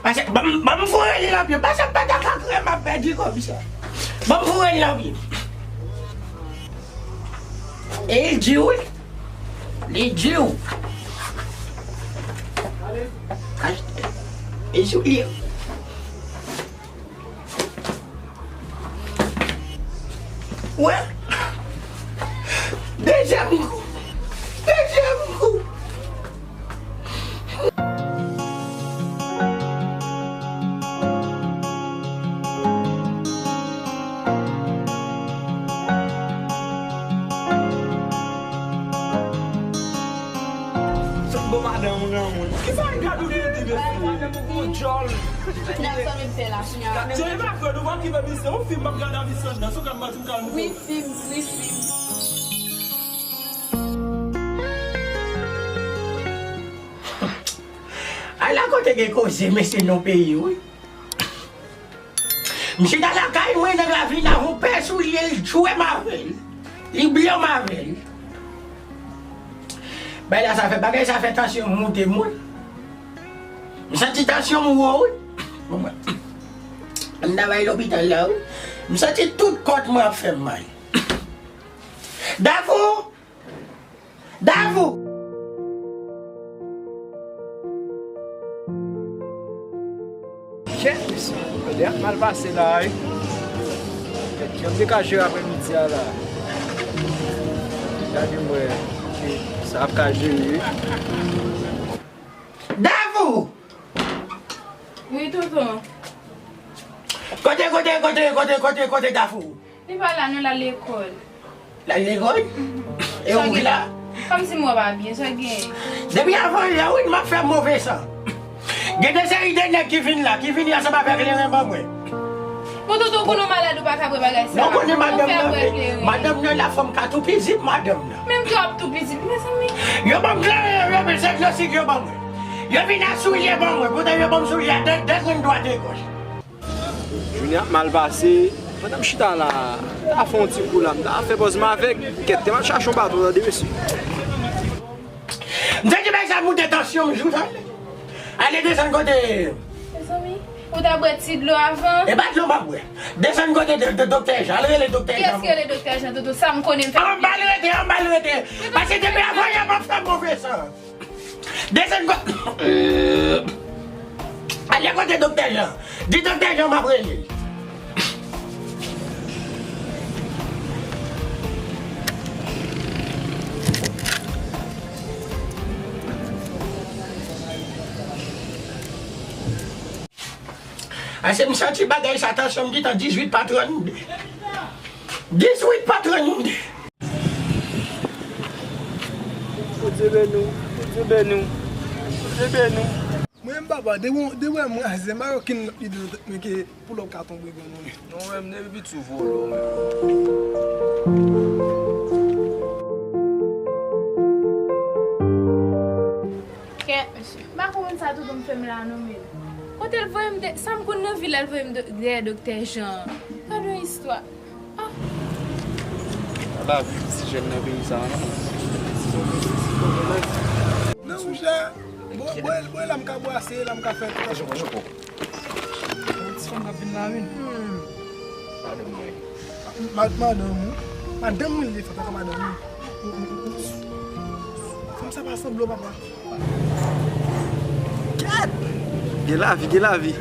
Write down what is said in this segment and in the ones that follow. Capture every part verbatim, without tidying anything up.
Pase, ban m, ban m foure li nan pye. Pase, m pa ta ka kreye, m ap pèdi komisè. Ban m foure li nan pye. E li di w, li di w. Ay, e sou li. Wè. Dezyèm kou. Dezyèm kou. Sot bò madanm ou granmoun. Kisa l gad ou gen ti mesye? Ou djòl. Gade sa m ap fè la, kounya. Djòl pa fè nou pa kipe misye. Yon fim m ap gade avè sòt nan. Sou kal mati m kal mouton. Wi, fim, wi, fim. Ala kote gen koze, mesye, nan peyi, wi. M chita lakay mwen nan ravin avè yon pè soulye, l jwe m avè l. Li blo m avè l. Bagay la sa fè, bagay sa fè tansyon m moute m wi. M santi tansyon m wo wi. Bon, mwen, m travay lopital la wi. M santi tout kòt mwen ap fè m mal. Davou! Davou! Kèt, mesye, bagay ap mal pase la, wi. Kèt, jan m te ka jere aprèmidi a la. Gade m wè, ok, sa ap ka jere, wi. Davou! Wi, tonton. Kote, kote, kote, kote, kote, kote Davou? Li pa la non, l al lekòl. L al lekòl? E ou ki la? Kòmsi m wè w pa byen, sa w gen? Depi avan yè wi, m ap fè move san. Gen de seri de nèg ki vin la, ki vini ansanm avèk kleren ban mwen. Bon, tonton, ou konnen w malad, ou pa ka bwè bagay sa. Non, konnen madanm nan vle. Madanm nan la, fò m ka tou pizip madanm nan. Menm tou ap tou pizip, mezanmi. Yo ban m kleren, yo, men se dlo sik yo ban mwen. Yo vin ak soulye ban mwen, poutan yo ban m soulye a de, de grenn dwat e gòch. Jounen ap mal pase. Pandan m chita la, m ta fè yon ti kou la, m ta fè pòz m avèk. Kèt, te m al chache yon bato, tande, mesye. M santi bagay sa moute tansyon m, jou, tande. Ale desann kote. Mezanmi, ou ta bwè ti dlo avan? E pa dlo m ap bwè. Desann kote de, de, doktè Jan. Al rele doktè Jan. Kiyès ki rele doktè Jan, tonton? Sa m konnen m fè. Anba l rete, anba l rete. Paske depi avan yè m ap fè move san. Desann kote. Ale kote doktè Jan. Di doktè Jan m ap rele l. Ase m santi bagay sa, tansyon m gentan dizuit pa trannde. Dizuit pa trannde. Bondye beni w, Bondye beni w, Bondye beni w. Mwen menm papa, depi w, depi w wè mwen aze, m pa gen okenn lòt lide nan tèt mwen ke pou lè w ka tonbe granmoun. Non, mwen menm depi piti w vole w menm. Kèt, mesye. M pa konprann sa tonton m fè m la non, men. Kote l voye m de-, sa m konn nan vi la, l voye m de-, dèyè doktè Jan. Gade yon istwa. Ah. Lavi ti jèn nan peyi sa a, non? Non, monchè. Bwè, bwè, bwè la m ka bwase, la m ka fè tout. Ti fanm k ap vin la, wi. Hmm. Madanm mwen. Ma-, madanm ou? Madanm mwen li ye, fè papa madanm ou. Fanm sa pa sanble w, papa. Kèt! Gen lavi, gen lavi.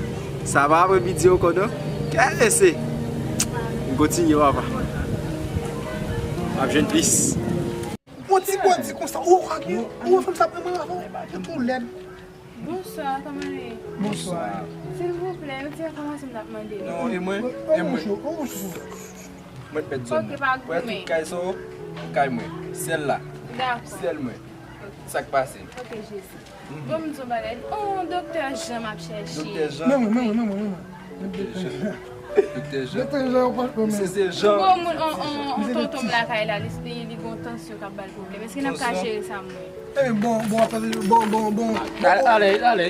Sa pa apremidi ankò, non? Kèt, mesye! M kontinye, papa. M ap jwenn plis. Yon ti bandi konsa, ou ak yo, ou wè fanm sa pran mwen avan, yo tou lèd. Bonswa, kòman nou ye? Bonswa. Silvouplè, yon ti enfòmasyon m t ap mande nou. Non, e mwen, e mwen. Mwen t pèd zòn nan. Wè tout kay sa yo, kay mwen. Sèl la. Dakò. Sèl mwen. Sa k pase? Ok, Jezi. Bon, m di w bagay. Oh, doktè Jan m ap chèche. Doktè Jan? Men mwen, men mwen, men mwen, men mwen. Doktè Jean. Doktè Jean. Doktè Jean, yo pa konn. Misye se Jean. Gwo moun, on, on, on tonton m lakay la, li, li, li gon tansyon k ap ba l pwoblèm. Èske n ap ka jere sa, mwen? Eh, bon, bon, bon, bon, bon. Ale, ale, ale.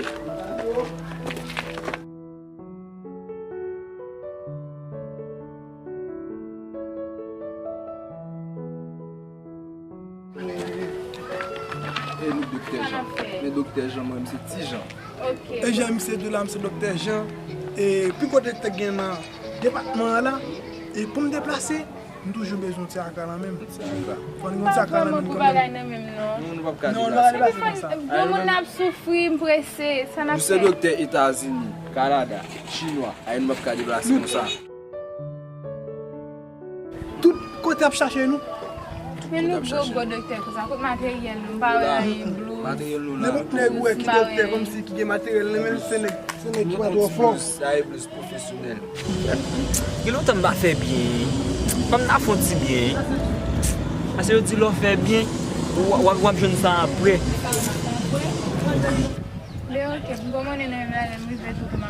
E nou Doktè Jean. Men Doktè Jean, mwen, m se Ti Jean. Ok. E Jean, m se Dola, m se Doktè Jean. E pi gwo doktè k gen nan depatman an la. E pou m deplase, m toujou bezwen yon ti aka nan men m. Fò n gen yon ti aka nan men m kanmenm. Pa pran mwen pou bagay nan men m, non. Non, nou p ap ka deplase. Non, nou pa deplase konsa. Gwo moun ap soufri, m prese. Sa n ap fè? Nou se doktè Etazini, Kanada, Chinwa. Ay, nou p ap ka deplase konsa. Tout kote ap chache nou. Men nou gwo gwo doktè konsa, kot materyèl nou? M pa wè anyen, blouz. Nenpòt nèg ou wè ki doktè kòmsi ki gen materyèl nan men l, se nèg, se nèg ki pa twò fò. Sa e plis pwofesyonèl. Gen lontan m pa fè byen. Fò m ta fè yon ti byen. Paske yo di lè w fè byen, w, w, w ap jwenn sa apre.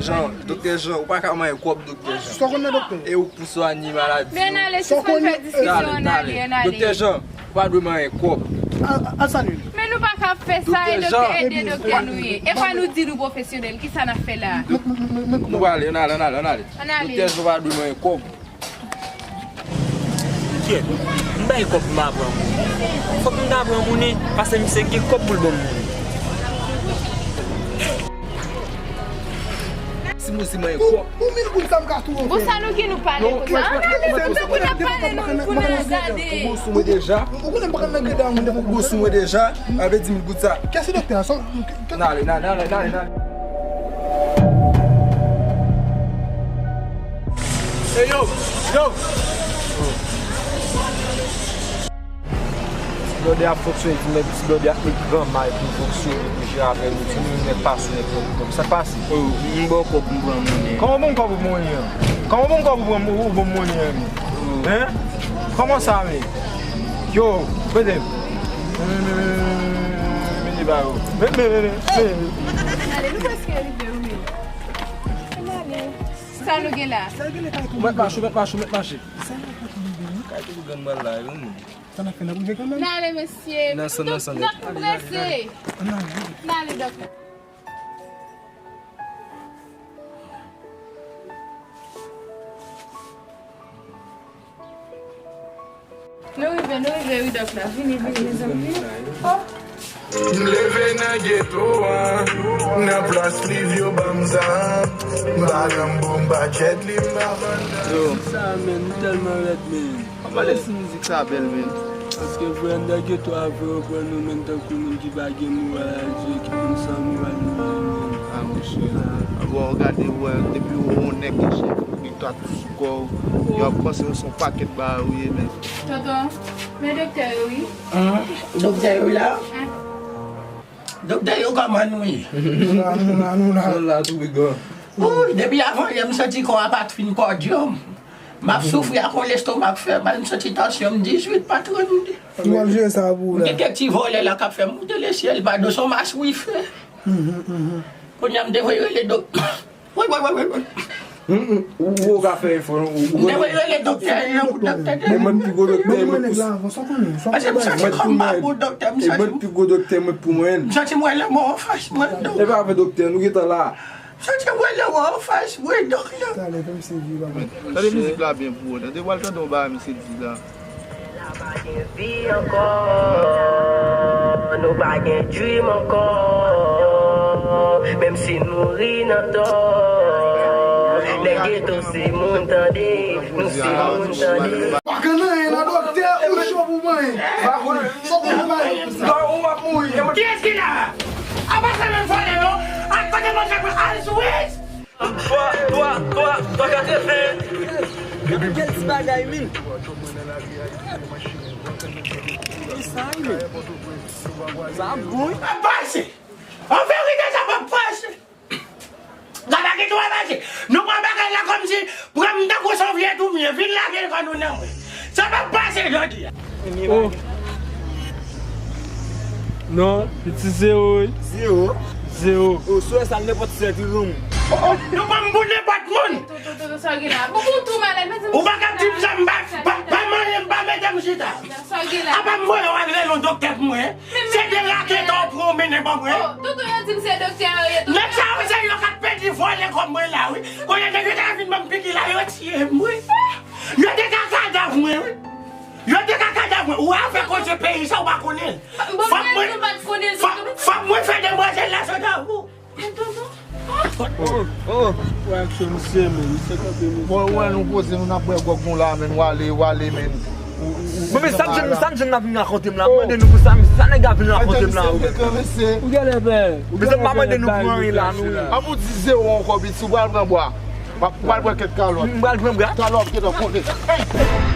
Jean, Doktè Jean, ou pa ka manyen kòb, Doktè Jean. Sa w konn nan doktè? E ou k pou swanye maladi yo. Men ale, sispann fè diskisyon, ann ale, ann ale. Doktè Jean, ou pa dwe manyen kòb. Al salye l. Men nou pa ka ap fè sa, e doktè, ede doktè nou ye. E pa nou di nou pwofesyonèl, kisa n ap fè la? Nou prale, ann ale, ann ale, ann ale. Ann ale. Doktè Jean pa dwe manyen kòb. Kyèt, m bay kòb pou m ta pran moun. Fòk m ta pran moun, paske misye gen kòb pou l ban m moun. Si moun si manyen kòb. Pou mil goud sa m ka tou ofè. Bon, sa nou ki nou pale konsa? Ann ale, nou tankou n ap pale, nou, pou n al gade. Ou konnen m pa ka nan gade a moun depi ou gwo sou mwen deja, avè di mil goud sa. Kiyès se doktè a? N ale, n ale, n ale, n ale, n ale. Ey, yo, yo! Ti blòdè ap fonksyone, ti blòdè ap met gran may pou l fonksyone, pou jere avè nou. Ti moun nèt pa sou nèt pou kòb. Sa k pase? Oh, m ba w kòb pou m pran monnen. Kòman w ban m kòb pou monnen an? Kòman w ban m kòb pou pran, ou ban m monnen an? Hein? Kòman sa, men? Yo, prete m. Men, men, men, men, men, men, men, men, men, men, men, men. Ale, nou prèske rive, wi. Ann ale. Sa nou gen la? Ou mèt mache, ou mèt mache, ou mèt mache. Kay tout grann mwen la, wi, moun. Sa n ap fè, n ap rive kanmenm? N ale, mesye. Nan san, nan san. N ap prese. Ann ale. N ale, dòk. Nou rive, nou rive, wi, dòk la. Vini, vini, mezanmi. Oh. M leve nan geto a, nan plas liv yo ban m zam. M pa Rambo, m pa Jet Li, m pa Van Damme. Yo. Sa, men, m tèlman rèd, men. Ann pale si mizik sa bèl, men. Paske vre anndan geto a vre yo pran nou menm tankou moun ki pa gen moral, Dye ki moun san moral nou ye menm. Ah, monchè. Ah, bon, w gade, wè, depi w wè yon nèg gen chèf, li tou sou kò w, yo ap panse w se yon pakèt bagay ou ye, men. Tonton, men doktè yo, wi. Hum, doktè yo la? Hein? Doktè yo, kòman nou ye? Nou la, nou la, nou la. Nou la, tou pigan. Wouy, depi avan yè, m santi kò a pa t fin kòdyòm. M ap soufri ak yon lestomak fè mal, m santi tansyon m dizuit, pa trannde. Ki w ap jere sa pou ou la? M gen kèk ti vòlè la k ap fè m moute lesyèl, pa do son mas wife. Kounye a m te voye rele dok-, woy, woy, woy, woy, woy. Ou, ou ka fè efò, non? Ou, ou... M te voye rele doktè, yon doktè. E mwen pi gwo doktè, mwen pou... Paske m santi kò m pa bon, doktè, m santi... E mwen pi gwo doktè, mwen pou mwen. M santi m wè lanmò anfas mwen, dok. E pa vre, doktè, nou gentan la. Sa te wè lè w anfas mwen, dok la. Talè, fè m sezi, papa. Tande mizik la byen pou ou. Tande, w al tande yon bagay misye di la. La pa gen vi ankò. Nou pa gen dream ankò. Menm si n mouri nan tò. Nèg geto se moun, tande. Nou se moun, tande. Pa gen anyen nan doktè, ou cho pou mwen. Sa w konn fè bagay. Ou ap mouri. Kiyès ki la? Apa sa menm vòlè yo? Ak kote manje pou al switch? Twa, twa, twa, twa katreven. Gade bèl ti bagay, men. Sa, men. Sa bon, wi. Ap pase. An verite, sa p ap pase. Gade ki twa pase. Nou pran bagay la kòmsi, pran m tankou se yon vye doumye, vin lage kò nou nan mwen. Sa p ap pase jodi a. Oh. Non, li ti zewo, wi. Zewo? Zewo. Oh, sou sa, nenpòt sèt, wi, granmoun. Oh, oh, nou pran m pou nenpòt moun. Sa w gen la? Bon, pou tou malad, mezanmi. Ou pa ka di m sa, m pa, pa, pa manyen, m pa mete m chita. Sa w gen la? Apa m voye w al rele yon doktè pou mwen? Se de raketa w pran w mennen ban mwen? Oh, tonton, yo di m se doktè yo ye, tonton. Nèg sa yo se yo k ap pedi vòlè kòb mwen la, wi. Kounye a nèg yo ta vin ban m piki la, yo tiye m, wi. Yo te ka kadav mwen, wi. Yo te ka kadav mwen. Ou afè koze peyi sa, ou pa konnen l. Fòk mwen, fòk, fòk mwen fè demwazèl la sot avou. Bon, wè nou poze, nou n ap bwè gwòg nou la, men nou ale, nou ale, men. Bon, men sa m jwenn, sa m jwenn n ap vin rakonte m la, mande nou pou sa, men sa nèg ap vin rakonte m la. Ou genlè pè. Men sa m pa mande nou pou anyen la, nou. An pou di zewo ankò, piti, ou pral pran bwa. Ou pral pran kèk kalòt. M pral pran bwa. Kalòt, kèk kalòt.